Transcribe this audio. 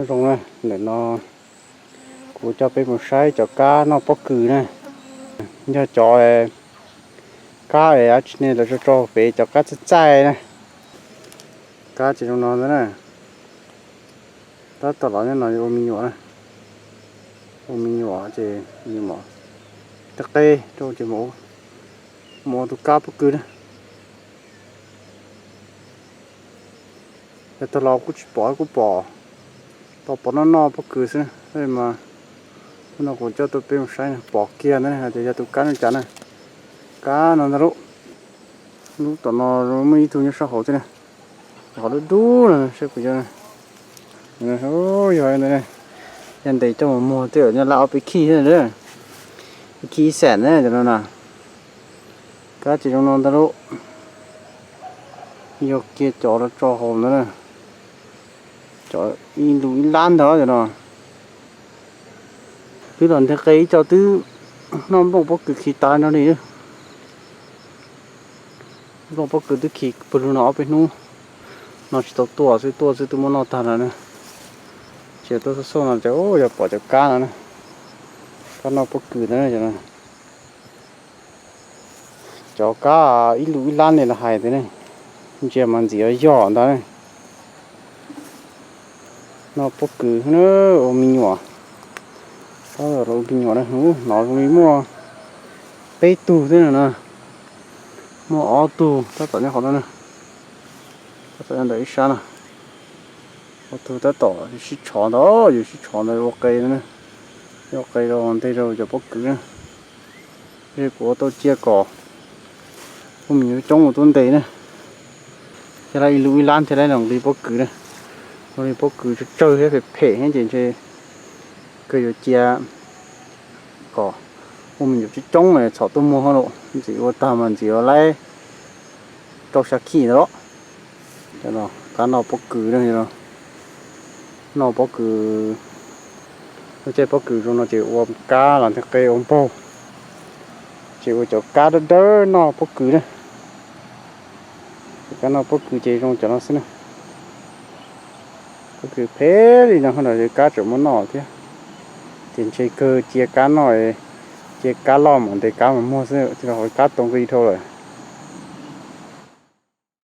Zoo na, ntawm no kuv coj peb mus saib cov kab noj pob kws na. Yog cov kab es dab tsi ne, lawv tso tso pem cov kab txaij txaij na. Kab ces zoo no ntag na. Tab tom los nyob no ua me nyuam na. Ua me nyuam ces tej qe rau ces mus ua tus kab pob kws na. Yog tag los kuj tsis pom, kuj pom tau pom noj noj pob kws xwb mas. Hnub no kuv coj tuaj peb mus saib pom kiag ntawd hais tias yog tus kab no cas na. Kab no ntag lauj. Lub tom no muaj ib tug nyob sab hauv thiab na. Qhov dub dub no saib kuv yog ntawd, yog ntes coj mus muag tej nyob laj ob peb khij thiab, ib khij ib xees na cov no na. Kab ces zoo no ntag lauj. Yog kiag cov los tso hauv ntawd na. Cov ib lub ib lab ntawd cov no. Twb los nteg qe ib co twb noj nplooj pob kws khi tas no li. Nplooj pob kws twb khi pw lug no ob peb hnub no tsis tau tuaj xwb, tuaj xwb twb muab noj tag lawm na. Tsis tuaj xauj xauj no ces yog pom cov kab no na. Kab noj pob kws ntawd. Cov kab ib lub ib lab ne los hais tias ne, ntsia mas ntxim yog ntag. Noj pob kws ua me nyuam. Tab tom los ua me nyuam na, hnov zoo li muaj peb tug thiab no na. Muaj ob tug tab tom nyob qhov no na. Tab tom nyob ntawm ib sab no. Ob tug tab tom sib tshov ntawd, yus sib tshov ntawd ua qe no na. Ua qe rau nteg rau cov pob kws na. Kuv ua tau cia kom ua me nyuam coob ua tub ntes na. Thiab lawv ib lub ib lab thiab lawv los nqi pob kws na. Los nqi pob kws tsawg tsawg thiab phem phem thiab ces ntshe kawg yuav cia kom ua me nyuam coob coob txhom tuaj muag hauj lwm ntxim ua tag mas ntxim ua laib rau xya khij ntawd los. Kab noj pob kws na, noj pob kws. Lub caij pob kws zoo no ces ua kab los nteg qe ua npaug, ces ua cov kab dawb dawb noj pob kws na. Cov kab noj pob kws ces zoo cov no xwb na. Pob kws phem li no, kab tseem muab noj thiab. Ces ntshe kawg cia kab noj, cia kab loj mas ntes kab mus muag xwb, thiaj li qhov kab tau nqi dhau lawm.